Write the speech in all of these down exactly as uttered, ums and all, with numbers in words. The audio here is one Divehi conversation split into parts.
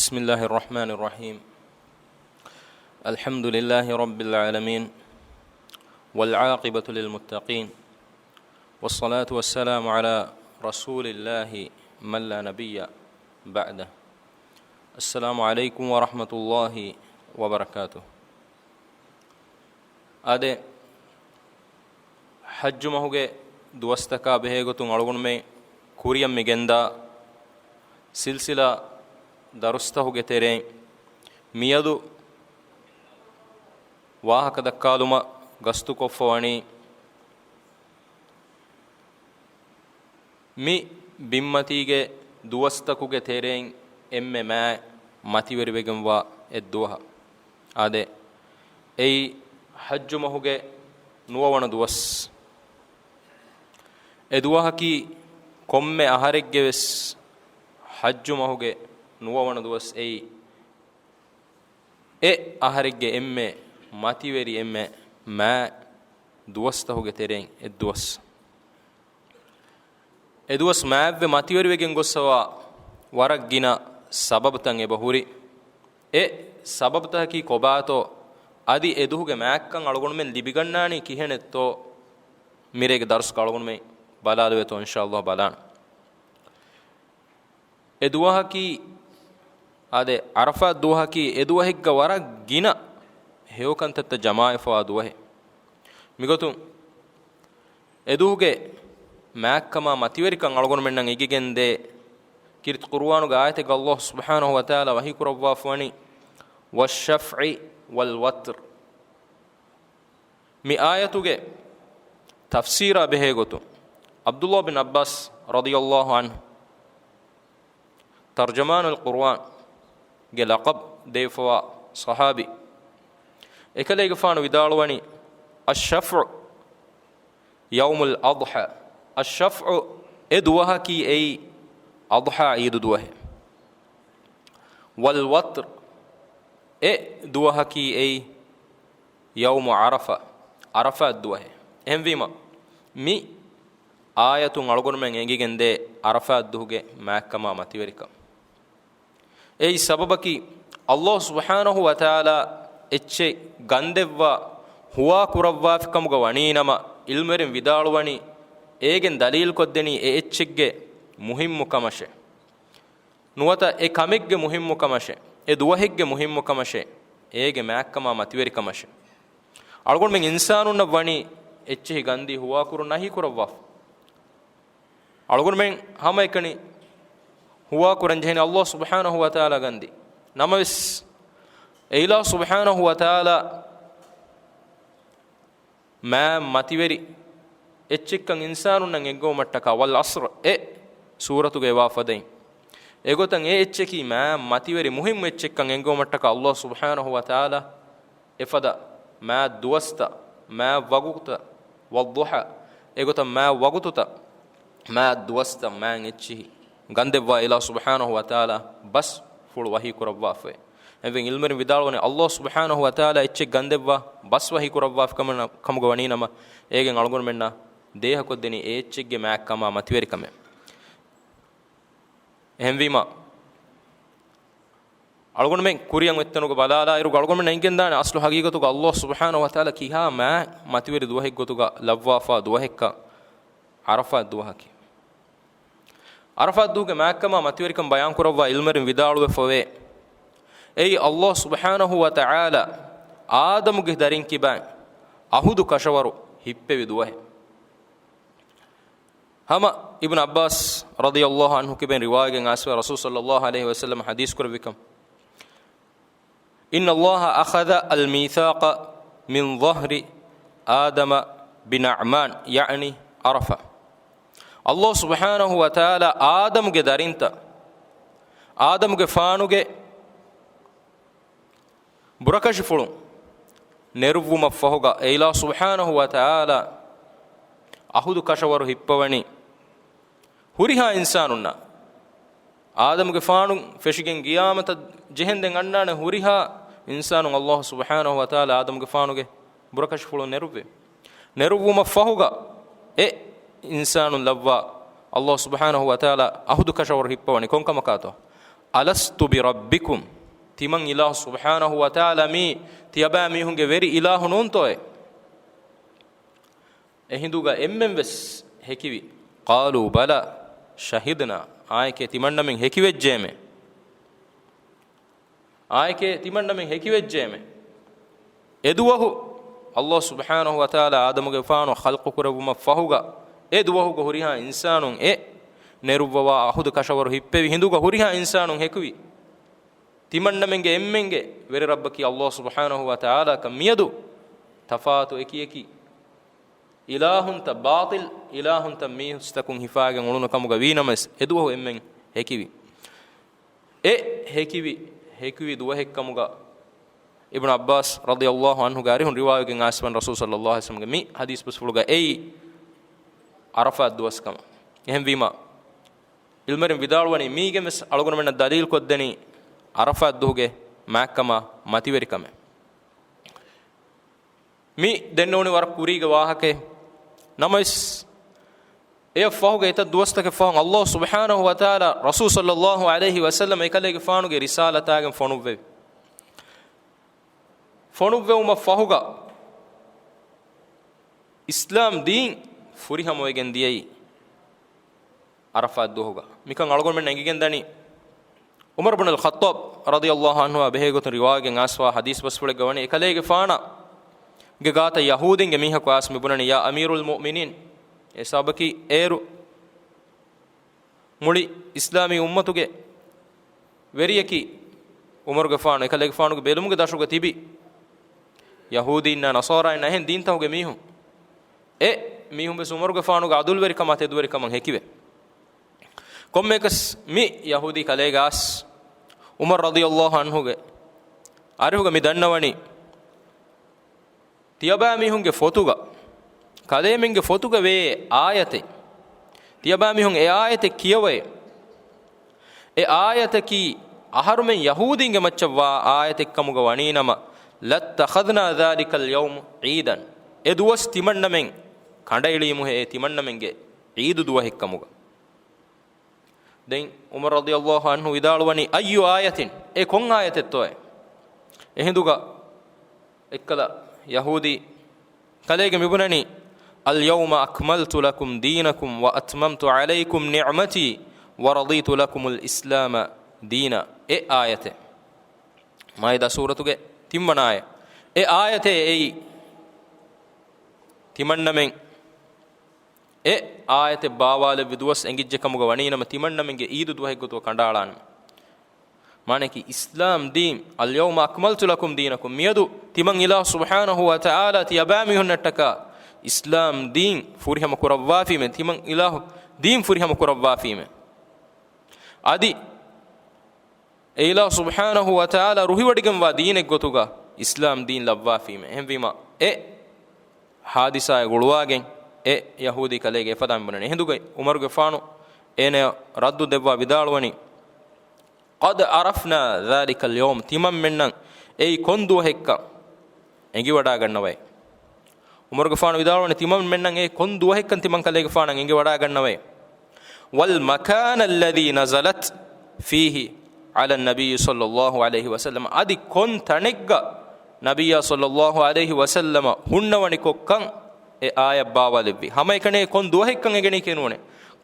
بسم الله الرحمن الرحيم. الحمد لله رب العالمين، والعاقبة للمتقين، والصلاة والسلام على رسول الله من لا نبي بعده. السلام عليكم ورحمة الله وبركاته. އާދެ، ޙައްޖު މަހުގެ ދުވަސްތަކާ ބެހޭގޮތުން އަޅުގަނޑުމެން ކުރިއަށް މި ގެންދާ ސިލްސިލާ ދަރުސްތަކުގެ ތެރެއިން މިއަދު ވާހަކަ ދައްކާލުމަށް ގަސްތުކޮށްފަ ވަނީ، މި ބިންމަތީގެ ދުވަސްތަކުގެ ތެރެއިން އެންމެ މާތް މަތިވެރިވެގެންވާ އެއްދުވަހަށް. އާދެ، އެއީ ޙައްޖު މަހުގެ ނުވަވަނަ ދުވަސް. އެ ދުވަހަކީ ކޮންމެ އަހަރެއްގެ ވެސް ޙައްޖު މަހުގެ ނުވަވަނަ ދުވަސް. އެއީ އެ އަހަރެއްގެ އެންމެ މަތިވެރި، އެންމެ މާތް ދުވަސްތަކުގެ ތެރެއިން އެއްދުވަސް. އެ ދުވަސް މާތްވެ މަތިވެރިވެގެން ގޮއްސަވާ ވަރަށް ގިނަ ސަބަބުތައް އެބަ ހުރި. އެ ސަބަބުތަކަކީ ކޮބާތޯ، އަދި އެ ދުހުގެ މާތްކަން އަޅުގަނޑުމެން ލިބިގަންނާނީ ކިހިނެއްތޯ، މިރޭގެ ދަރުސްގަ އަޅުގަނޑުމެން ބަލާލެވޭތޯ، އިންޝާﷲ ބަލާނަން. އެ ދުވަހަކީ، އާދެ، ޢަރަފާތް ދުވަހަކީ އެ ދުވަހެއްގަ ވަރަށް ގިނަ ހެޔޮކަންތައްތައް ޖަމާވެފަވާ ދުވަހެއް. މިގޮތުން އެ ދުހުގެ މާތްކަމާ މަތިވެރިކަން އަޅުގަނޑުމެންނަށް އެނގިގެންދޭ، ކީރިތި ޤުރުއާނުގެ އާޔަތެއްގަ ﷲ ސުބްޙާނަހޫ ވަތަޢާލާ ވަޙީކުރައްވާފަވަނީ، "والشفع والوتر". މި އާޔަތުގެ ތަފްސީރާ ބެހޭގޮތުން، ޢަބްދުﷲ ބިން ޢައްބާސް ރަޟިޔަﷲ ޢަންހު، ތަރްޖަމާނުލް ޤުރުއާން ގެ ލަޤަބް ދެވިފަވާ ޞަޙާބީ، އެކަލޭގެފާނު ވިދާޅުވަނީ، "الشفع يوم الأضحى". އައްޝަފްޢު، އެ ދުވަހަކީ އެއީ އަޟްޙާ ޢީދު ދުވަހެއް. "والوتر"، އެ ދުވަހަކީ އެއީ ޔައުމު ޢަރަފާ، ޢަރަފާތް ދުވަހެއް. އެހެންވީމަ، މި އާޔަތުން އަޅުގަނޑުމެން އެނގިގެންދޭ ޢަރަފާތް ދުހުގެ މާތްކަމާ މަތިވެރިކަން. އެއީ ސަބަބަކީ، ﷲ ސުބްޙާނަހޫ ވަތަޢާލާ އެއްޗެއް ގަންދެއްވާ ހުވާ ކުރައްވާފިކަމުގަ ވަނީނަމަ، ޢިލްމުވެރިން ވިދާޅުވަނީ، އޭގެން ދަލީލުކޮށްދެނީ އެ އެއްޗެއްގެ މުހިއްމުކަމަށޭ. ނުވަތަ އެ ކަމެއްގެ މުހިއްމުކަމަށޭ، އެ ދުވަހެއްގެ މުހިއްމުކަމަށޭ، އޭގެ މާތްކަމާ މަތިވެރިކަމަށޭ. އަޅުގަނޑުމެން އިންސާނުންނަށް ވަނީ އެއްޗެހި ގަންދީ ހުވާކުރުން ނަހީކުރައްވާފަ. އަޅުގަނޑުމެން ހަމައެކަނި ހުވާކުރަން ޖެހެނީ ﷲ ސުބްޙާނަހޫ ވަތަޢާލާ ގަންދީ. ނަމަވެސް، އެ އިލާހު ސުބްޙާނަހޫ ވަތަޢާލާ މާ މަތިވެރި އެއްޗެއްކަން އިންސާނުންނަށް އެންގެވުމަށްޓަކާ، "والعصر" އެ ސޫރަތުގަ އެވާފަދައިން. އެގޮތަށް އެ އެއްޗަކީ މާ މަތިވެރި މުހިއްމު އެއްޗެއްކަން އެންގެވުމަށްޓަކާ، ﷲ ސުބްޙާނަހޫ ވަތަޢާލާ އެފަދަ މާ ދުވަސްތައް، މާ ވަގުތުތައް، "والضحى" އެގޮތަށް މާ ވަގުތުތައް، މާ ދުވަސްތައް، މާ އެއްޗިހި ގަންދެއްވާ އިލާހު ސުބްޙާނަހޫ ވަތަޢާލާ ބަސްފުޅު ވަޙީ ކުރައްވާފައި. އެހެންވެ، ޢިލްމުވެރިން ވިދާޅުވަނީ، ﷲ ސުބްޙާނަހޫ ވަތަޢާލާ އެއްޗެއް ގަންދެއްވާ، ބަސް ވަޙީ ކުރައްވާފި ކަމަށް، ކަމުގަ ވަނީނަމަ، އޭގެން އަޅުގަނޑުމެންނަށް ދޭހަކޮށްދެނީ އެ އެއްޗެއްގެ މާތްކަމާ މަތިވެރިކަމެއް. އެހެންވީމަ، އަޅުގަނޑުމެން ކުރިއަށް އޮތްތަނުގަ ބަލާލާއިރު، އަޅުގަނޑުމެންނަށް އެނގެންދާނެ އަސްލު ޙަޤީޤަތުގަ ﷲ ސުބްޙާނަހޫ ވަތަޢާލާ ކިހާ މާ މަތިވެރި ދުވަހެއްގޮތުގަ ލައްވާފާ ދުވަހެއްކަން ޢަރަފާތް ދުވަހަކީ. ޢަރަފާތް ދުވަހުގެ މާތްކަމާ މަތިވެރިކަން ބަޔާންކުރައްވާ ޢިލްމުވެރިން ވިދާޅުވެފަވޭ، އެއީ ﷲ ސުބްޙާނަހޫ ވަތަޢާލާ އާދަމުގެ ދަރިން ކިބައިން ޢަހުދު ކަށަވަރު ހިއްޕެވި ދުވަހެއް. ހަމަ އިބްނު ޢައްބާސް ރަޟިޔަﷲ ޢަންހު ކިބައިން ރިވާޔަތްގެން އައިސްފަ ރަސޫލު ޞައްލަﷲ ޢަލައިހި ވަސައްލަމަ ޙަދީޘް ކުރެއްވިކަން، "إن الله أخذ الميثاق من ظهر آدم بنعمان"، ޔަޢުނީ ޢަރަފާ. ﷲ ސުބްޙާނަހޫ ވަތަޢާލާ އާދަމުގެ ދަރިންތައް، އާދަމުގެ ފާނުގެ ބުރަކަށިފުޅުން ނެރުއްވުމަށްފަހުގަ، އެ އިލާހު ސުބްޙާނަހޫ ވަތަޢާލާ ޢަހުދު ކަށަވަރު ހިއްޕަވަނީ، ހުރިހާ އިންސާނުންނަށް، އާދަމުގެ ފާނުން ފެށިގެން ގިޔާމަތަށް ޖެހެންދެން އަންނާނެ ހުރިހާ އިންސާނުން ﷲ ސުބްޙާނަހޫ ވަތަޢާލާ އާދަމުގެ ފާނުގެ ބުރަކަށިފުޅުން ނެރުއްވި. ނެރުއްވުމަށްފަހުގަ އެ އިންސާނުން ލައްވާ ﷲ ސުބްޙާނަހޫ ވަތަޢާލާ ޢަހުދު ކަށަވަރު ހިއްޕަވަނީ ކޮންކަމަކާތޯ؟ ألست بربكم؟ ތިމަން އިލާހު ސުބްޙާނަހު ވަތަޢާލާ މީ ތިޔަބައިމީހުންގެ ވެރި އިލާހު ނޫންތޯއޭ؟ އެހިނދުގަ އެންމެން ވެސް ހެކިވި. قالوا بلى شهدنا. އާއެކޭ ތިމަންނަމެން ހެކިވެއްޖެއެމެ. އާއެކޭ ތިމަންނަމެން ހެކިވެއްޖެއެމެ. އެދުވަހު އައްލާހު ސުބްޙާނަހު ވަތަޢާލާ އާދަމުގެފާނު ޚަލްޤު ކުރެއްވުމަށް ފަހުގަ، އެ ދުވަހުގަ ހުރިހާ އިންސާނުން އެ ނެރުއްވަވާ އަހުދު ކަށަވަރު ހިއްޕެވި ހިނދުގަ ހުރިހާ އިންސާނުން ހެކުވި. ތިމަންނަމެންގެ އެންމެންގެ ވެރި ރައްބަކީ އައްލާހު ސުބްޙާނަހު ވަތަޢާލާކަން. މިއަދު ތަފާތު އެކި އެކި އިލާހުންތައް، ބާޠިލް އިލާހުންތައް މީސްތަކުން ހިފާގެން އުޅުނު ކަމުގަ ވީނަމަވެސް، އެދުވަހު އެންމެން ހެކިވި. އެ ހެކިވި، ހެކިވި ދުވަހެއްކަމުގަ އިބްނު ޢައްބާސް ރަޟިޔައްލާހު ޢަންހުގެ އަރިހުން ރިވާވެގެން އައިސްފަން ރަސޫލު ޞައްލައްލާހު ޢަލައިހި ވަސައްލަމްގެ މި ޙަދީޘް ބަސްފުޅުގަ އެއީ ޢަރަފާތް ދުވަސް ކަމަށް. އެހެންވީމަ، ޢިލްމުވެރިން ވިދާޅުވަނީ، މީގެން ވެސް އަޅުގަނޑުމެންނަށް ދަލީލުކޮށްދެނީ ޢަރަފާތް ދުވަހުގެ މާތްކަމާ މަތިވެރިކަމެއް. މި ދެންނެވުނީ ވަރަށް ކުރީގެ ވާހަކައެއް. ނަމަވެސް، އެއަށް ފަހުގެ އެތައް ދުވަސްތަކެއް ފަހުން އައްލާހު ސުބްޙާނަހު ވަތަޢާލާ ރަސޫލު ޞައްލައްލާހު ޢަލައިހި ވަސައްލަމަ އެކަލޭގެފާނުގެ ރިސާލަތާގެން ފޮނުއްވެވި. ފޮނުއްވެވުމަށް ފަހުގަ އިސްލާމް ދީން ފުރިހަމަވެގެން ދިޔައީ ޢަރަފާތް ދުވަހުގަ. މިކަން އަޅުގަނޑުމެން އެނގިގެން ދަނީ، ޢުމަރު ބުނުލް ޚައްޠާބް ރަޟިޔައްލާހު ޢަންހުއާ ބެހޭގޮތުން ރިވާވެގެން އައިސްފާ ޙަދީޘް ބަސްފުޅެއްގަ ވަނީ، އެކަލޭގެފާނަށް ގެ ގާތަށް ޔަހޫދީންގެ މީހަކު އައިސް މި ބުނަނީ، ޔާ އަމީރުލް މުއުމިނީން، އެ ސަބަބަކީ އޭރު މުޅި އިސްލާމީ އުއްމަތުގެ ވެރިޔަކީ ޢުމަރުގެފާނު، އެކަލޭގެފާނުގެ ބެލުމުގެ ދަށުގަ ތިބި ޔަހޫދީންނާ ނަޞާރާއިންނާ އެހެން ދީންތަކުގެ މީހުން. އެ މީހުން ވެސް ޢުމަރުގެފާނުގެ ޢަދުލުވެރިކަމާ ތެދުވެރިކަމަށް ހެކިވޭ. ކޮންމެއަކަސް މި ޔަހޫދީ ކަލޭގެ އައިސް ޢުމަރު ރަޟިޔައްލާހު ޢަންހުގެ އަރިހުގަ މި ދަންނަވަނީ، ތިޔަބައިމީހުންގެ ފޮތުގަ، ކަލޭމެންގެ ފޮތުގަ ވޭ އާޔަތެއް، ތިޔަބައިމީހުން އެ އާޔަތެއް ކިޔަވައޭ. އެ އާޔަތަކީ އަހަރުމެން ޔަހޫދީންގެ މައްޗަށްވާ އާޔަތެއްކަމުގަ ވަނީނަމަ، لَاتَّخَذْنَا ذَلِكَ الْيَوْمَ عِيدًا. އެ ދުވަސް ތިމަންނަމެން ކަނޑައެޅީމުހޭ، އެ ތިމަންނަމެންގެ ޢީދު ދުވަހެއްކަމުގަ. ދެން ޢުމަރު ރަޟިޔައްލާހު ޢަންހު ވިދާޅުވަނީ، أَيُّ آيَةٍ؟ އެ ކޮން އާޔަތެއްތޯއޭ؟ އެހިނދުގަ އެއްކަލަ ޔަހޫދީ ކަލޭގެ މިބުނަނީ، الْيَوْمَ أَكْمَلْتُ لَكُمْ دِينَكُمْ وَأَتْمَمْتُ عَلَيْكُمْ نِعْمَتِي وَرَضِيتُ لَكُمُ الْإِسْلَامَ دِينًا. އެ އާޔަތެއް. މާއިދާ ސޫރަތުގެ ތިންވަނަ އާޔަތް. އެ އާޔަތޭ އެއީ ތިމަންނަމެން އެ އާޔަތެއް ބާވާލެއްވި ދުވަސް އެނގިއްޖެ ކަމުގަ ވަނީނަމަ، ތިމަންނަމެންގެ ޢީދު ދުވަހެއްގޮތުގަ ކަނޑައަޅާނަމޭ. މާނައަކީ، އިސްލާމް ދީން، الْيَوْمَ أَكْمَلْتُ لَكُمْ دِينَكُمْ، މިއަދު ތިމަން އިލާހު ސުބްޙާނަހު ވަ ތަޢާލާ ތިޔަބައިމީހުންނަށްޓަކާ އިސްލާމް ދީން ފުރިހަމަ ކުރައްވާފީމޭ، ތިމަން އިލާހު ދީން ފުރިހަމަ ކުރައްވާފީމޭ. އަދި އެ އިލާހު ސުބްޙާނަހު ވަ ތަޢާލާ ރުހިވޮޑިގެންވާ ދީނެއްގޮތުގަ އިސްލާމް ދީން ލައްވާފީމޭ. އެހެންވީމަ، އެ ޙާދިސާއެއް ގުޅުވާގެން އެ ޔަހޫދީ ކަލޭގެ އެފަދަ މިބުނަނީ. އެހިނދުގައި ޢުމަރުގެފާނު އޭނަޔަށް ރައްދު ދެއްވާ ވިދާޅުވަނީ، قَدْ عَرَفْنَا ذَلِكَ الْيَوْمَ، ތިމަންމެންނަށް އެއީ ކޮން ދުވަހެއްކަން އެނގިވަޑާގަންނަވައޭ. ޢުމަރުގެފާނު ވިދާޅުވަނީ، ތިމަންމެންނަށް އެ ކޮން ދުވަހެއްކަން ތިމަން ކަލޭގެފާނަށް އެނގިވަޑާގަންނަވައޭ. وَالْمَكَانَ الَّذِي نَزَلَتْ فِيهِ عَلَى النَّبِيِّ صَلَّى اللَّهُ عَلَيْهِ وَسَلَّمَ، އަދި ކޮން ތަނެއްގަ ނަބިއްޔާ ޞައްލައްލާހު ޢަލައިހި ވަސައްލަމަ ހުންނަވަނިކޮށްކަން އެ އާޔަތް ބާވާލެއްވި. ހަމައެކަނި ކޮން ދުވަހެއްކަން އެނގެނީކީ ނޫނޭ.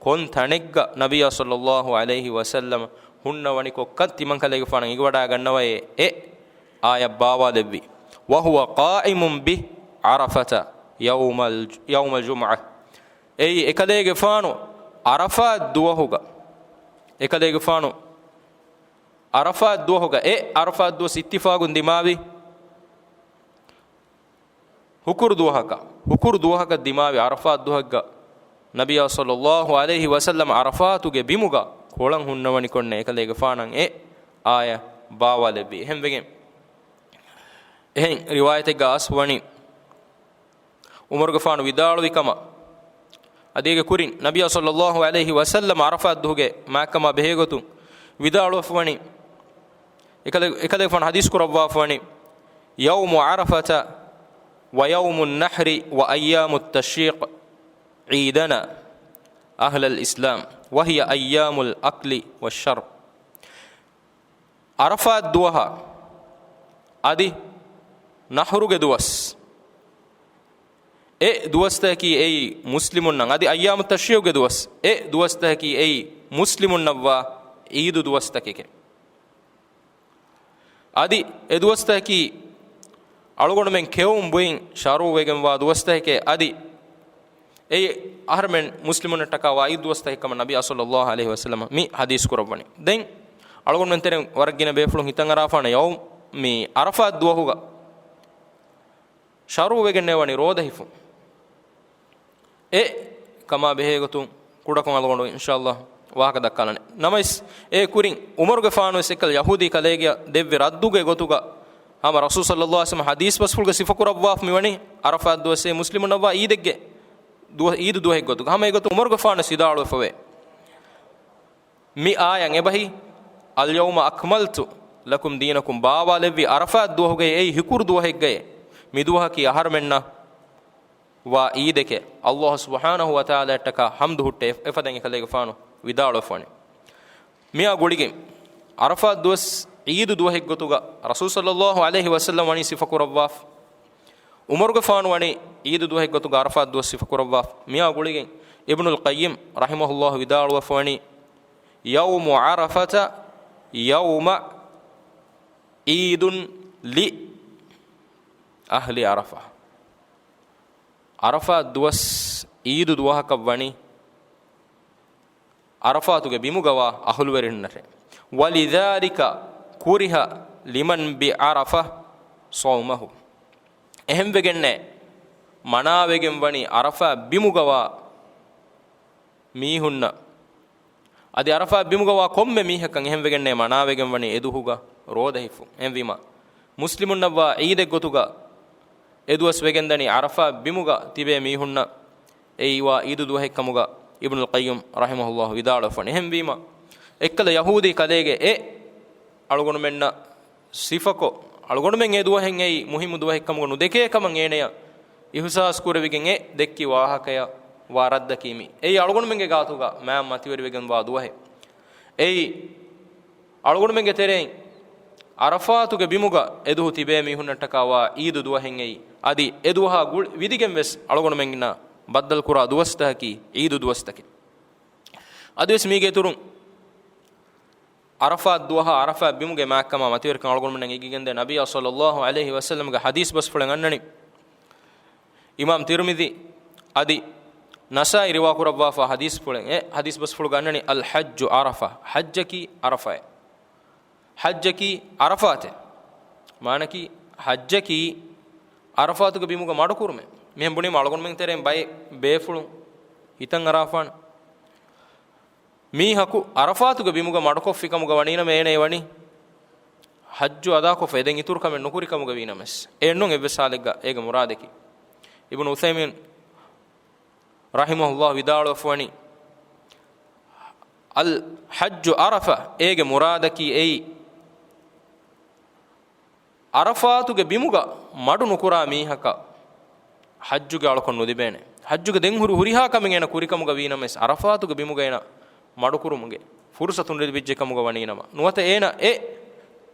ކޮން ތަނެއްގަ ނަބިއްޔާ ޞައްލައްލާހު ޢަލައިހި ވަސައްލަމަ ހުންނަވަނިކޮށްކަން ތިމަން ކަލޭގެފާނަށް އެނގިވަޑާގަންނަވައޭ އެ އާޔަތް ބާވާލެއްވި. وَهُوَ قَائِمٌ بِعَرَفَةَ يَوْمَ ال، يَوْمَ الْجُمُعَةِ. އެއީ އެކަލޭގެފާނު ޢަރަފާތް ދުވަހުގަ، އެކަލޭގެފާނު ޢަރަފާތް ދުވަހުގަ، އެ ޢަރަފާތް ދުވަސް އިއްތިފާގުން ދިމާވި ހުކުރު ދުވަހަކަށް، ހުކުރު ދުވަހަކަށް ދިމާވި ޢަރަފާތް ދުވަހެއްގަ ނަބިއްޔާ ޞައްލައްލާހު ޢަލައިހި ވަސައްލަމަ ޢަރަފާތުގެ ބިމުގަ ކޮޅަށް ހުންނަވަނިކޮށްނެ އެކަލޭގެފާނަށް އެ އާޔަތް ބާވާލެއްވި. އެހެންވެގެން، އެހެން ރިވާޔަތެއްގަ އައިސް ވަނީ، ޢުމަރުގެފާނު ވިދާޅުވި ކަމަށް، އަދި އޭގެ ކުރިން ނަބިއްޔާ ޞައްލައްލާހު ޢަލައިހި ވަސައްލަމަ ޢަރަފާތް ދުވަހުގެ މާތްކަމާ ބެހޭގޮތުން ވިދާޅުވެފަވަނީ، އެކަލޭ، އެކަލޭގެފާނު ޙަދީޘް ކުރައްވާފަވަނީ، يَوْمُ عَرَفَةَ وَيَوْمُ النَّحْرِ وَأَيَّامُ التَّشْرِيقِ عِيدَانُ أَهْلِ الْإِسْلَامِ وَهِيَ أَيَّامُ الْأَكْلِ وَالشُّرْبِ. ޢަރަފާތް ދުވަހާ އަދި ނަޙްރުގެ ދުވަސް، އެ ދުވަސްތަކަކީ އެއީ މުސްލިމުންނަށް އަދި އައްޔާމު ތަޝްރީޢުގެ ދުވަސް، އެ ދުވަސްތަކަކީ އެއީ މުސްލިމުންނަށްވާ ޢީދު ދުވަސްތަކެކެ. އަދި އެ ދުވަސްތަކަކީ އަޅުގަނޑުމެން ކެއުން ބުއިން ޝަރުޢުވެގެންވާ ދުވަސްތަކެކޭ. އަދި އެއީ އަހަރުމެން މުސްލިމުންނަށްޓަކާ ވާ ޢީދު ދުވަސްތަކެއްކަމަށް ނަބީ ޞައްލައްލާހު ޢަލައިހި ވަސައްލަމަ މި ޙަދީޘް ކުރައްވަނީ. ދެން އަޅުގަނޑުމެން ތެރެއިން ވަރަށް ގިނަ ބޭފުޅުން ހިތަށް އަރާފާނެ ޔައުމު މި ޢަރަފާތް ދުވަހުގަ ޝަރުޢުވެގެންނެވަނީ ރޯދަ ހިފުން. އެ ކަމާ ބެހޭގޮތުން ކުޑަކޮށް އަޅުގަނޑު އިންޝާﷲ ވާހަކަ ދައްކާލަން. ނަމަވެސް، އެ ކުރިން ޢުމަރުގެފާނުވެސް އެކަލަ ޔަހޫދީ ކަލޭގެޔަށް ދެއްވި ރައްދުގެ ގޮތުގަ ހަމަ ރަސޫލު ޞައްލައްލާހު ޢަލައިހި ވަސައްލަމަ ޙަދީޘް ބަސްފުޅުގަ ސިފަކުރައްވާފަ މިވަނީ ޢަރަފާތް ދުވަސް މުސްލިމުންނަށްވާ ޢީދެއްގެ ދުވަ-، ޢީދު ދުވަހެއްގޮތުގަ. ހަމަ އެގޮތުން ޢުމަރުގެފާނުވެސް ވިދާޅުވެފަވޭ. މި އާޔަތް އެބަހީ، اليوم أكملت لكم دينكم، ބާވާލެއްވި ޢަރަފާތް ދުވަހުގައި އެއީ ހިކުރު ދުވަހެއްގައޭ. މި ދުވަހަކީ އަހަރުމެންނަށް ވާ ޢީދެކޭ. ﷲ ސުބްޙާނަހޫ ވަތަޢާލާއަށްޓަކާ ޙަމްދު ހުއްޓޭ. އެފަދައިން އެކަލޭގެފާނު ވިދާޅުވެފަވަނީ. މިއާ ގުޅިގެން ޢަރަފާތް ދުވަސް ޢީދު ދުވަހެއްގޮތުގަ ރަސޫލު ޞައްލައްލާހު ޢަލައިހި ވަސައްލަމަ ވަނީ ސިފަކުރައްވާފަ. ޢުމަރުގެފާނު ވަނީ ޢީދު ދުވަހެއްގޮތުގަ ޢަރަފާތް ދުވަސް ސިފަކުރައްވާފަ. މިއާ ގުޅިގެން އިބްނުލް ޤައްޔިމް ރަޙިމަހުﷲ ވިދާޅުވެފަވަނީ، يوم عرفة يوم عيد لأهل عرفة. ޢަރަފާތް ދުވަސް ޢީދު ދުވަހަކަށް ވަނީ ޢަރަފާތުގެ ބިމުގަވާ އަހުލުވެރިންނަށޭ. ولذلك كره لمن بعرفة صومه. އެހެންވެގެންނޭ މަނާވެގެން ވަނީ ޢަރަފާތް ބިމުގަވާ މީހުންނަށް، އަދި ޢަރަފާތް ބިމުގަވާ ކޮންމެ މީހަކަށް އެހެންވެގެންނޭ މަނާވެގެން ވަނީ އެދުވަހުގަ ރޯދަ ހިފުން. އެހެންވީމަ، މުސްލިމުންނަށްވާ ޢީދެއްގޮތުގަ އެދުވަސް ވެގެންދަނީ ޢަރަފާތް ބިމުގަ ތިބޭ މީހުންނަށް އެއީ ވާ ޢީދު ދުވަހެއްކަމުގަ އިބްނުލް ޤައްޔިމް ރަޙިމަހުﷲ ވިދާޅުވެފަވަނީ. އެހެންވީމަ، އެއްކަލަ ޔަހޫދީ ކަލޭގެ އެ އަޅުގަނޑުމެންނަށް ސިފަކޮށް، އަޅުގަނޑުމެން އެ ދުވަހެއް އެއީ މުހިއްމު ދުވަހެއްކަމުގަ ނުދެކޭ ކަމަށް އޭނަޔަށް އިޙްސާސް ކުރެވިގެން އެ ދެއްކި ވާހަކަޔަށް ވާ ރައްދަކީ މި. އެއީ އަޅުގަނޑުމެންގެ ގާތުގަ މާތް މަތިވެރިވެގެން ވާ ދުވަހެއް. އެއީ އަޅުގަނޑުމެންގެ ތެރެއިން ޢަރަފާތުގެ ބިމުގަ އެދުވަހު ތިބޭ މީހުންނަށްޓަކާ ވާ ޢީދު ދުވަހެއް އެއީ. އަދި އެ ދުވަހާ ގުޅި ވިދިގެން ވެސް އަޅުގަނޑުމެންނަށް ބައްދަލުކުރާ ދުވަސްތަކަކީ ޢީދު ދުވަސްތަކެއް. އަދިވެސް މީގެ އިތުރުން ޢަރަފާތް ދުވަހާ ޢަރަފާތް ބިމުގެ މާތްކަމާ މަތިވެރިކަން އަޅުގަނޑުމެންނަށް އެނގިގެންދޭ. ނަބިއްޔާ ޞައްލައްލާހު ޢަލައިހި ވަސައްލަމްގެ ޙަދީޘް ބަސްފުޅެއް އަންނަނީ، އިމާމް ތިރްމިޛީ އަދި ނަސާއީ ރިވާކުރައްވާފާ ޙަދީޘްފުޅެއް. އެ ޙަދީޘް ބަސްފުޅުގަ އަންނަނީ، الحج عرفة، ޙައްޖަކީ ޢަރަފާތް. ޙައްޖަކީ ޢަރަފާތެއް. މާނަކީ، ޙައްޖަކީ ޢަރަފާތުގެ ބިމުގަ މަޑުކުރުމެއް. މިހެން ބުނީމަ އަޅުގަނޑުމެން ތެރެއިން ބައެއް ބޭފުޅުން ހިތަށް އަރާފާނެ. މީހަކު ޢަރަފާތުގެ ބިމުގަ މަޑުކޮށްފިކަމުގަ ވަނީނަމަ އޭނަ ވަނީ ޙައްޖު އަދާކޮށްފަ އެދެން އިތުރު ކަމެއް ނުކުރިކަމުގަ ވީނަމަވެސް. އެއެއްނޫން އެއްވެސް ޙާލެއްގަ އޭގެ މުރާދަކީ. އިބްނު ޢުޘައިމީން ރަޙިމަހުﷲ ވިދާޅުވެފަވަނީ، الحج عرفة، އޭގެ މުރާދަކީ އެއީ ޢަރަފާތުގެ ބިމުގަ މަޑު ނުކުރާ މީހަކަށް ޙައްޖުގެ އަޅުކަން ނުލިބޭނެ. ޙައްޖުގެ ދެން ހުރި ހުރިހާ ކަމެއް އޭނަ ކުރިކަމުގަ ވީނަމަވެސް، ޢަރަފާތުގެ ބިމުގަ އޭނަ މަޑުކުރުމުގެ ފުރުޞަތު ނުލިބިއްޖެ ކަމުގަ ވަނީނަމަ، ނުވަތަ އޭނަ އެ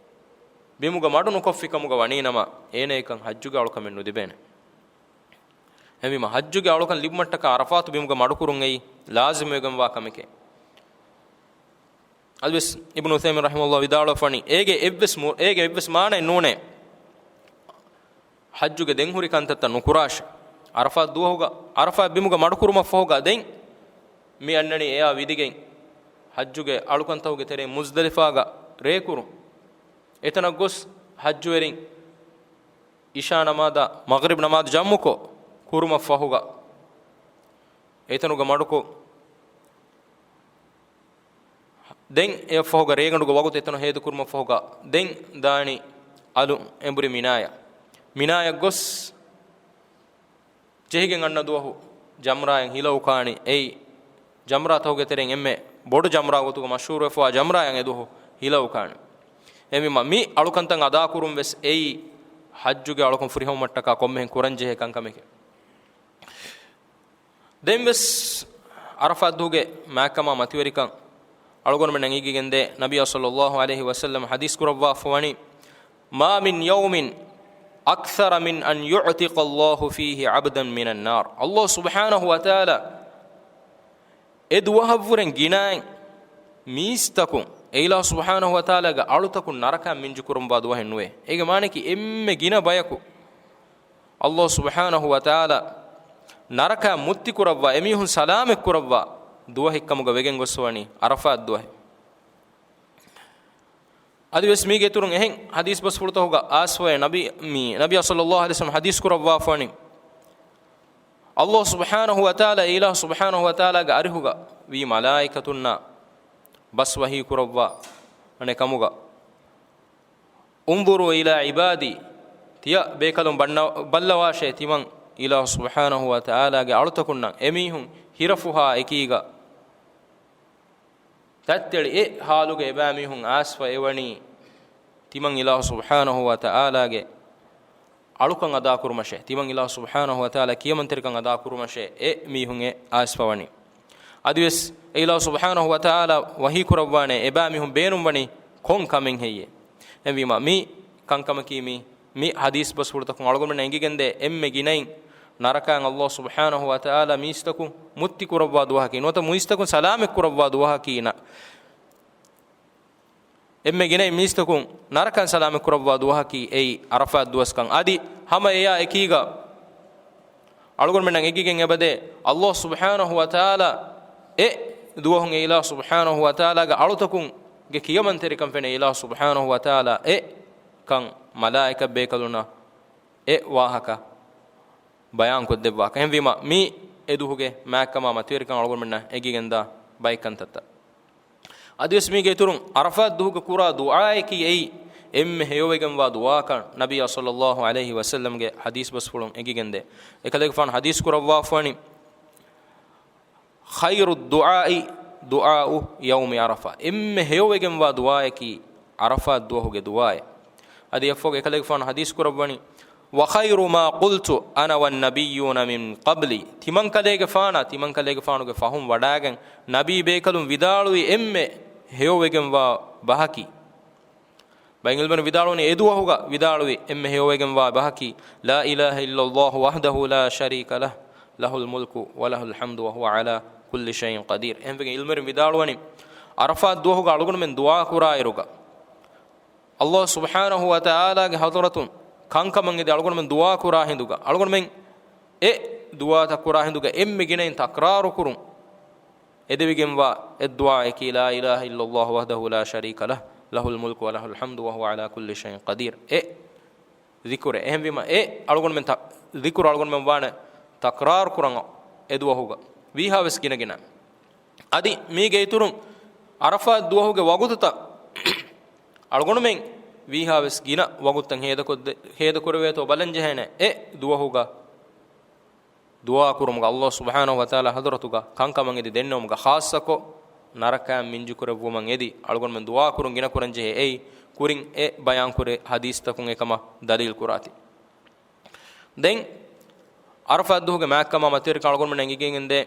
ބިމުގަ މަޑު ނުކޮށްފި ކަމުގަ ވަނީނަމަ، އޭނައަކަށް ޙައްޖުގެ އަޅުކަމެއް ނުލިބޭނެ. އެހެންވީމަ، ޙައްޖުގެ އަޅުކަން ލިބުމަށްޓަކާ ޢަރަފާތު ބިމުގަ މަޑުކުރުން އެއީ ލާޒިމުވެގެންވާ ކަމެކޭ. އަދިވެސް އިބްނު ޢުޘައިމީން ރަޙިމަހުﷲ ވިދާޅުވެފަވަނީ، އޭގެ އެއްވެސް މު-، އޭގެ އެއްވެސް މާނައެއް ނޫނޭ ޙައްޖުގެ ދެން ހުރި ކަންތައްތައް ނުކުރާށޭ. ޢަރަފާތް ދުވަހުގަ، ޢަރަފާތް ބިމުގަ މަޑުކުރުމަށްފަހުގަ ދެން މި އަންނަނީ އެއާ ވިދިގެން ޙައްޖުގެ އަޅުކަންތަކުގެ ތެރެއިން މުޒްދަލިފާގަ ރޭކުރުން. އެތަނަށް ގޮސް ޙައްޖުވެރިން ޢިޝާ ނަމާދާ މަޣްރިބް ނަމާދު ޖަމްޢުކޮށް ކުރުމަށްފަހުގަ، އެތަނުގަ މަޑުކޮށް، ދެން އެއަށްފަހުގަ ރޭގަނޑުގެ ވަގުތު އެތަނު ހޭދަކުރުމަށްފަހުގަ، ދެން ދާނީ އަލުން އެނބުރި މިނާޔަށް. މިނާޔަށް ގޮސް ޖެހިގެން އަންނަ ދުވަހު ޖަމްރާއިން ހިލައުކާނީ. އެއީ ޖަމްރާތަކުގެ ތެރެއިން އެންމެ ބޮޑު ޖަމްރާ ގޮތުގަ މަޝްހޫރުވެފަވާ ޖަމްރާއިން އެދުވަހު ހިލައުކާނެ. އެހެންވީމަ، މި އަޅުކަންތައް އަދާކުރުން ވެސް އެއީ ޙައްޖުގެ އަޅުކަން ފުރިހަމަވުމަށްޓަކާ ކޮންމެހެން ކުރަންޖެހޭ ކަންކަމެކޭ. ދެން ވެސް ޢަރަފާތުގެ މާތްކަމާ މަތިވެރިކަން އަޅުގަނޑުމެންނަށް އެނގިގެންދޭ، ނަބިއްޔާ ޞައްލައްލާހު ޢަލައިހި ވަސައްލަމަ ޙަދީޘް ކުރައްވާފަ ވަނީ، "ما من يوم أكثر من أن يعتق الله فيه عبدا من النار." ﷲ ސުބްޙާނަހު ވަތަޢާލާ އެ ދުވަހަށްވުރެން ގިނައިން މީސްތަކުން އެ އިލާހު ސުބްޙާނަހު ވަތަޢާލާގެ އަޅުތަކުން ނަރަކައިން މިންޖުކުރައްވާ ދުވަހެއް ނުވޭ. އޭގެ މާނައަކީ އެންމެ ގިނަ ބަޔަކު ﷲ ސުބްޙާނަހު ވަތަޢާލާ ނަރަކައިން މުއްތި ކުރައްވާ، އެމީހުން ސަލާމަތް ކުރައްވާ ދުވަހެއްކަމުގަ ވެގެން ގޮސްފަވަނީ ޢަރަފާތް ދުވަހެއް. އަދިވެސް މީގެ އިތުރުން އެހެން ޙަދީޘް ބަސްފުޅުތަކުގަ އައިސްފަވޭ، ނަބީ، މި، ނަބިއްޔާ ޞައްލައްލާހު ޢަލައިހި ވަސައްލަމަ ޙަދީޘް ކުރައްވާފަވަނީ، ﷲ ސުބްޙާނަހު ވަތަޢާލާ، އެ އިލާހު ސުބްޙާނަހު ވަތަޢާލާގެ އަރިހުގަ ވީ މަލާއިކަތުންނާ ބަސް ވަޙީ ކުރައްވާ އަނެއް ކަމުގަ، "انظروا إلى عبادي، ތިޔަ ބޭކަލުން ބަންނަ-، ބައްލަވާށޭ ތިމަން އިލާހު ސުބްޙާނަހު ވަތަޢާލާގެ އަޅުތަކުންނަށް، އެމީހުން ހިރަފުހާ އެކީގަ ތަތްތެޅި އެ ޙާލުގަ އެބައިމީހުން އައިސްފަ އެވަނީ، ތިމަން އިލާހު ސުބްޙާނަހު ވަތަޢާލާގެ އަޅުކަން އަދާކުރުމަށޭ، ތިމަން އިލާހު ސުބްޙާނަހު ވަތަޢާލާ ކިޔަމަންތެރިކަން އަދާކުރުމަށޭ އެ މީހުން އެ އައިސްފަވަނީ." އަދިވެސް އެ އިލާހު ސުބްޙާނަހު ވަތަޢާލާ ވަޙީ ކުރައްވާނެ، އެބައިމީހުން ބޭނުންވަނީ ކޮން ކަމެއް ހެއްޔޭ؟ އެހެންވީމަ، މި ކަންކަމަކީ މި، މި ޙަދީޘް ބަސްފުޅުތަކުން އަޅުގަނޑުމެންނަށް އެނގިގެންދޭ އެންމެ ގިނައިން ނަރަކައިން ﷲ ސުބްޙާނަހު ވަތަޢާލާ މީސްތަކުން މުއްތި ކުރައްވާ ދުވަހަކީ، ނުވަތަ މީސްތަކުން ސަލާމަތް ކުރައްވާ ދުވަހަކީ ނަ-، އެންމެ ގިނައިން މީސްތަކުން ނަރަކައިން ސަލާމަތް ކުރައްވާ ދުވަހަކީ އެއީ ޢަރަފާތް ދުވަސްކަން. އަދި ހަމަ އެޔާ އެކީގަ އަޅުގަނޑުމެންނަށް އެނގިގެން އެބަދޭ، ﷲ ސުބްޙާނަހު ވަތަޢާލާ އެ ދުވަހުން އެ އިލާހު ސުބްޙާނަހު ވަތަޢާލާގެ އަޅުތަކުންގެ ކިޔަމަންތެރިކަން ފެނޭ، އިލާހު ސުބްޙާނަހު ވަތަޢާލާ އެ ކަން މަލާއިކަ ބޭކަލުންނަށް އެ ވާހަކަ ބަޔާންކޮށްދެއްވާކަށް. އެހެންވީމަ، މީ އެ ދުވަހުގެ މާތްކަމާ މަތިވެރިކަން އަޅުގަނޑުމެންނަށް އެނގިގެންދާ ބައެއް ކަންތައްތައް. އަދިވެސް މީގެ އިތުރުން ޢަރަފާތް ދުވަހުގަ ކުރާ ދުޢާއަކީ އެއީ އެންމެ ހެޔޮވެގެންވާ ދުޢާކަން ނަބިއްޔާ ޞައްލައްލާހު ޢަލައިހި ވަސައްލަމްގެ ޙަދީޘް ބަސްފުޅުން އެނގިގެންދޭ. އެކަލޭގެފާނު ޙަދީޘް ކުރައްވާފަވަނީ، "خير الدعاء دعاء يوم عرفة." އެންމެ ހެޔޮވެގެންވާ ދުޢާއަކީ ޢަރަފާތް ދުވަހުގެ ދުޢާއެއް. އަދި އެއަށްފަހު އެކަލޭގެފާނު ޙަދީޘް ކުރައްވަނީ، "وخير ما قلت أنا والنبيون من قبلي." ތިމަންކަލޭގެފާނާ، ތިމަންކަލޭގެފާނުގެ ފަހުން ވަޑާގެން ނަބީ ބޭކަލުން ވިދާޅުވި އެންމެ ހެޔޮވެގެންވާ ބަހަކީ، ބައެއް ޢިލްމުވެރިން ވިދާޅުވަނީ އެ ދުވަހުގަ ވިދާޅުވި އެންމެ ހެޔޮވެގެންވާ ބަހަކީ، "لا إله إلا الله وحده لا شريك له، له الملك وله الحمد وهو على كل شيء قدير." އެހެންވެގެން ޢިލްމުވެރިން ވިދާޅުވަނީ، ޢަރަފާތް ދުވަހުގަ އަޅުގަނޑުމެން ދުޢާ ކުރާއިރުގަ، ﷲ ސުބްޙާނަހު ވަތަޢާލާގެ ޙަޟްރަތުން ކަންކަމަށް އެދި އަޅުގަނޑުމެން ދުޢާ ކުރާ ހިނދުގަ، އަޅުގަނޑުމެން އެ ދުޢާތައް ކުރާ ހިނދުގަ އެންމެ ގިނައިން ތަކްރާރު ކުރުން އެދެވިގެންވާ އެއް ދުޢާއަކީ، "لا إله إلا الله وحده لا شريك له، له الملك وله الحمد وهو على كل شيء قدير." އެ ޛިކުރެއް. އެހެންވީމަ، އެ އަޅުގަނޑުމެން ތަ-، ޛިކުރު އަޅުގަނޑުމެން ވާނެ ތަކްރާރު ކުރަން އެ ދުވަހުގަ ވީހާވެސް ގިނަ ގިނަ. އަދި މީގެ އިތުރުން ޢަރަފާތް ދުވަހުގެ ވަގުތުތައް އަޅުގަނޑުމެން ވީހާވެސް ގިނަ ވަގުތުތައް ހޭދަކޮށްދެ-، ހޭދަކުރެވޭތޯ ބަލަން ޖެހޭނެ. އެ ދުވަހުގަ ދުޢާ ކުރުމުގަ ﷲ ސުބްޙާނަހު ވަތަޢާލާ ޙަޟްރަތުގަ ކަންކަމަށް އެދި ދެންނެވުމުގަ، ޚާއްޞަކޮށް ނަރަކައިން މިންޖުކުރެއްވުމަށް އެދި އަޅުގަނޑުމެން ދުޢާ ކުރުން ގިނަ ކުރަން ޖެހޭ. އެއީ ކުރިން އެ ބަޔާންކުރި ޙަދީޘްތަކުން އެކަމަށް ދަލީލު ކުރާތި. ދެން ޢަރަފާތް ދުވަހުގެ މާތްކަމާ މަތިވެރިކަން އަޅުގަނޑުމެން އެނގިގެންދޭ،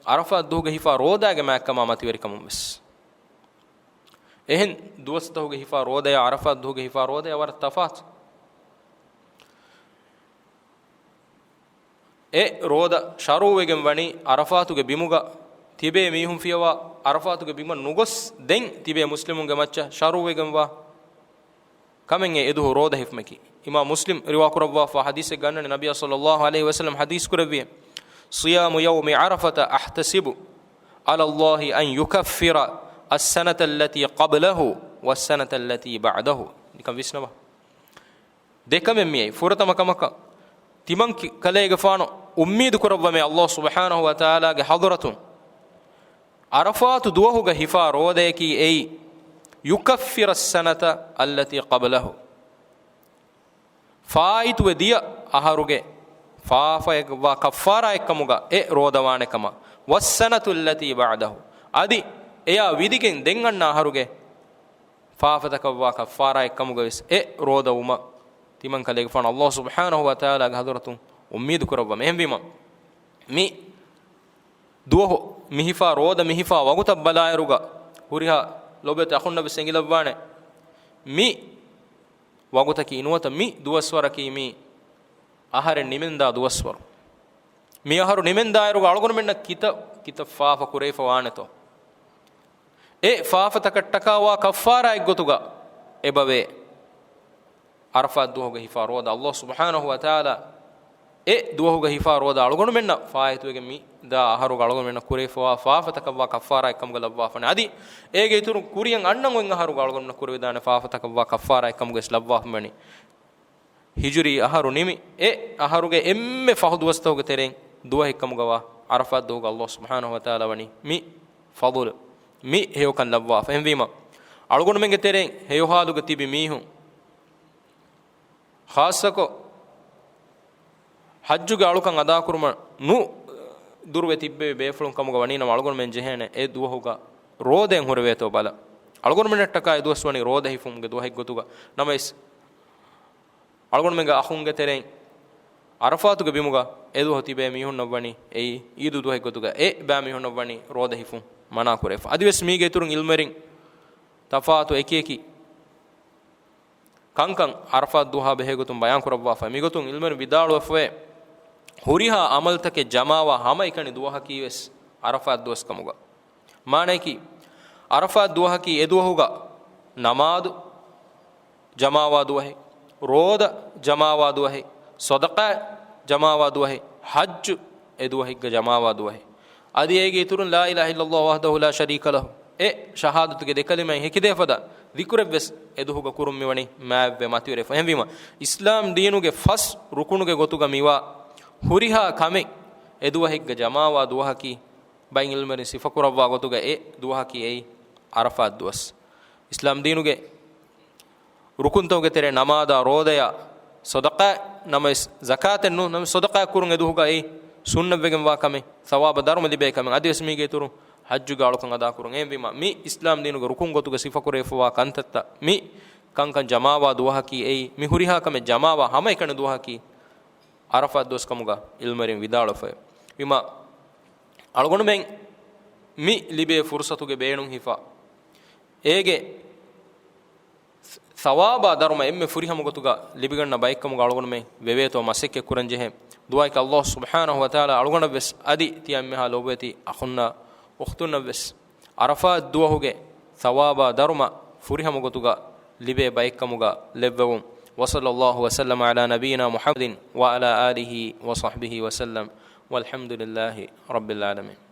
ޢަރަފާތް ދުވަހުގެ ހިފާ ރޯދާގެ މާތްކަމާ މަތިވެރިކަމުން ވެސް. އެހެން ދުވަސްތަކުގެ ހިފާ ރޯދަޔާ ޢަރަފާތް ދުވަހުގެ ހިފާ ރޯދަޔާ ވަރަށް ތަފާތު. އެ ރޯދަ ޝަރުޢުވެގެން ވަނީ ޢަރަފާތުގެ ބިމުގަ ތިބޭ މީހުން ފިޔަވާ، ޢަރަފާތުގެ ބިމަށް ނުގޮސް ދެން ތިބޭ މުސްލިމުންގެ މައްޗަށް ޝަރުޢުވެގެންވާ ކަމެއް އެ ދުވަހު ރޯދަ ހިފުމަކީ. އިމާމު މުސްލިމް ރިވާ ކުރައްވާފާ ޙަދީޘެއް ގަންނަނީ، ނަބިއްޔާ ޞައްލައްލާހު ޢަލައިހި ވަސައްލަމަ ޙަދީޘް ކުރެއްވިއޭ، "صيام يوم عرفة أحتسب على الله أن يكفر السنة التي قبله والسنة التي بعده." ނިކަން ވިސްނަވާ. ދެކަމެއް މިއައީ. ފުރަތަމަ ކަމަކަށް، ތިމަން ކި-، ކަލޭގެފާނު އުއްމީދު ކުރައްވަމޭ، ﷲ ސުބްޙާނަހު ވަތަޢާލާގެ ޙަޟްރަތުން ޢަރަފާތު ދުވަހުގަ ހިފާ ރޯދަޔަކީ އެއީ، "يكفر السنة التي قبله." ފާއިތުވެ ދިޔަ އަހަރުގެ ފާފައަށްވާ ކައްފާރާއެއްކަމުގަ އެ ރޯދަވާނެ ކަމަށް، "والسنة التي بعده." އަދި އެޔާ ވިދިގެން ދެން އަންނަ އަހަރުގެ ފާފަތަކަށްވާ ކައްފާރާއެއްކަމުގަވެސް އެ ރޯދަވުމަށް ތިމަން ކަލޭގެފާނު ﷲ ސުބްޙާނަހު ވަތަޢާލާގެ ޙަޟްރަތުން އުއްމީދު ކުރައްވަމޭ. އެހެންވީމަ، މި ދުވަހު މި ހިފާ ރޯދަ މި ހިފާ ވަގުތަށް ބަލާއިރުގަ ހުރިހާ ލޯބިވެތި އަޚުންނަށް ވެސް އެނގިލައްވާނެ، މި ވަގުތަކީ ނުވަތަ މި ދުވަސްވަރަކީ މި އަހަރެން ނިމެންދާ ދުވަސްވަރު. މި އަހަރު ނިމެންދާއިރުގަ އަޅުގަނޑުމެންނަށް ކިތައް ކިތައް ފާފަ ކުރެވިފަ ވާނެތޯ؟ އެ ފާފަތަކަށްޓަކާ ވާ ކައްފާރާއެއްގޮތުގަ އެބަވޭ ޢަރަފާތް ދުވަހުގެ ހިފާ ރޯދަ. ﷲ ސުބްޙާނަހޫ ވަތަޢާލާ އެ ދުވަހުގެ ހިފާ ރޯދަ އަޅުގަނޑުމެންނަށް ފާއިތުވެގެން މި ދާ އަހަރުގަ އަޅުގަނޑުމެންނަށް ކުރެވިފަވާ ފާފަތަކަށްވާ ކައްފާރާއެއް ކަމުގަ ލައްވާފަނެ. އަދި އޭގެ އިތުރުން ކުރިޔަށް އަންނަ އޮތް އަހަރުގަ އަޅުގަނޑުމެންނަށް ކުރެވިދާނެ ފާފަތަކަށްވާ ކައްފާރާއެއް ކަމުގަ ވެސް ލައްވާފަވަނީ. ހިޖުރީ އަހަރު ނިމި އެ އަހަރުގެ އެންމެ ފަހު ދުވަސްތަކުގެ ތެރެއިން ދުވަހެއްކަމުގަވާ ޢަރަފާތް ދުވަހުގަ ﷲ ސުބްޙާނަހޫ ވަތަޢާލާ ވަނީ މި ފަޟުލު، މި ހެޔޮކަން ލައްވާފަ. އެހެންވީމަ، އަޅުގަނޑުމެންގެ ތެރެއިން ހެޔޮހާލުގަ ތިބި މީހުން ޚާއްޞަކޮށް ޙައްޖުގެ އަޅުކަން އަދާކުރުމަށް ނު ދުރުވެ ތިއްބެވި ބޭފުޅުން ކަމުގަ ވަނީ ނަމަ، އަޅުގަނޑުމެން ޖެހޭނެ އެ ދުވަހުގަ ރޯދައެއް ހުރެވޭތޯ ބަލަ. އަޅުގަނޑުމެންނަށްޓަކާ އެ ދުވަސް ވަނީ ރޯދަ ހިފުމުގެ ދުވަހެއްގޮތުގަ. ނަމަވެސް، އަޅުގަނޑުމެންގެ އަޚުންގެ ތެރެއިން ޢަރަފާތުގެ ބިމުގަ އެދުވަހު ތިބޭ މީހުންނަށްވަނީ އެއީ ޢީދު ދުވަހެއްގޮތުގަ އެ ބައިމީހުންނަށްވަނީ ރޯދަ ހިފުން މަނާކުރެވިފަ. އަދިވެސް މީގެ އިތުރުން ޢިލްމުވެރިން ތަފާތު އެކިއެކި ކަންކަން ޢަރަފާތް ދުވަހާ ބެހޭގޮތުން ބަޔާންކުރައްވާފަ. މިގޮތުން ޢިލްމުވެރިން ވިދާޅުވެފައޭ، ހުރިހާ ޢަމަލުތަކެއް ޖަމާވާ ހަމައެކަނި ދުވަހަކީވެސް ޢަރަފާތް ދުވަސް ކަމުގަ. މާނަޔަކީ، ޢަރަފާތް ދުވަހަކީ އެދުވަހުގަ ނަމާދު ޖަމާވާ ދުވަހެއް، ރޯދަ ޖަމާވާ ދުވަހެއް، ޞަދަޤާތް ޖަމާވާ ދުވަހެއް، ޙައްޖު އެދުވަހެއްގަ ޖަމާވާ ދުވަހެއް. އަދި އޭގެ އިތުރުން ލާ އިލާހަ އިއްލައްލާހު ވަޙްދަހު ލާ ޝަރީކަ ލަހު، އެ ޝަހާދަތުގެ ދެކަލިމައިން ހެކިދޭ ފަދަ ޛިކުރެއްވެސް އެދުވަހުގަ ކުރުން މިވަނީ މާތްވެ މަތިވެރިވެފަ. އެހެންވީމަ، އިސްލާމް ދީނުގެ ފަސް ރުކުނުގެ ގޮތުގަ މިވާ ހުރިހާ ކަމެއް އެދުވަހެއްގަ ޖަމާވާ ދުވަހަކީ، ބައިން ޢިލްމުވެރިން ސިފަކުރައްވާ ގޮތުގަ އެ ދުވަހަކީ އެއީ ޢަރަފާތް ދުވަސް. އިސްލާމް ދީނުގެ ރުކުންތަކުގެ ތެރޭ ނަމާދާ، ރޯދަޔާ، ޞަދަޤާތް، ނަމަވެސް ޒަކާތެއް ނޫން، ނަމަވެސް ޞަދަޤާތް ކުރުން އެދުވަހުގަ އެއީ ސުންނަތްވެގެންވާ ކަމެއް، ޘަވާބަށް ދަރުމަ ލިބޭ ކަމެއް. އަދިވެސް މީގެ އިތުރުން ޙައްޖުގެ އަޅުކަން އަދާކުރުން. އެހެންވީމަ، މި އިސްލާމް ދީނުގެ ރުކުން ގޮތުގަ ސިފަކުރެވިފަވާ ކަންތައްތައް، މި ކަންކަން ޖަމާވާ ދުވަހަކީ އެއީ، މި ހުރިހާ ކަމެއް ޖަމާވާ ހަމައެކަނި ދުވަހަކީ ޢަރަފާތް ދުވަސް ކަމުގަ ޢިލްމުވެރިން ވިދާޅުވެފައޭ. ވީމަ، އަޅުގަނޑުމެން މި ލިބޭ ފުރުޞަތުގެ ބޭނުން ހިފާ، އޭގެ ޘަވާބާ ދަރުމަ އެންމެ ފުރިހަމަ ގޮތުގަ ލިބިގަންނަ ބައެއްކަމުގަ އަޅުގަނޑުމެން ވެވޭތޯ މަސައްކަތް ކުރަން ޖެހޭ. ދުޢާއަކީ ﷲ ސުބްޙާނަހޫ ވަތަޢާލާ އަޅުގަނޑަށްވެސް އަދި ތިޔަ އެންމެހާ ލޯބިވެތި އަޚުންނާ އުޚްތުންނަށްވެސް ޢަރަފާތް ދުވަހުގެ ޘަވާބާ ދަރުމަ ފުރިހަމަ ގޮތުގަ ލިބޭ ބައެއްކަމުގަ ލެއްވެވުން. وصلى الله وسلم على نبينا محمد وعلى آله وصحبه وسلم. والحمد لله رب العالمين.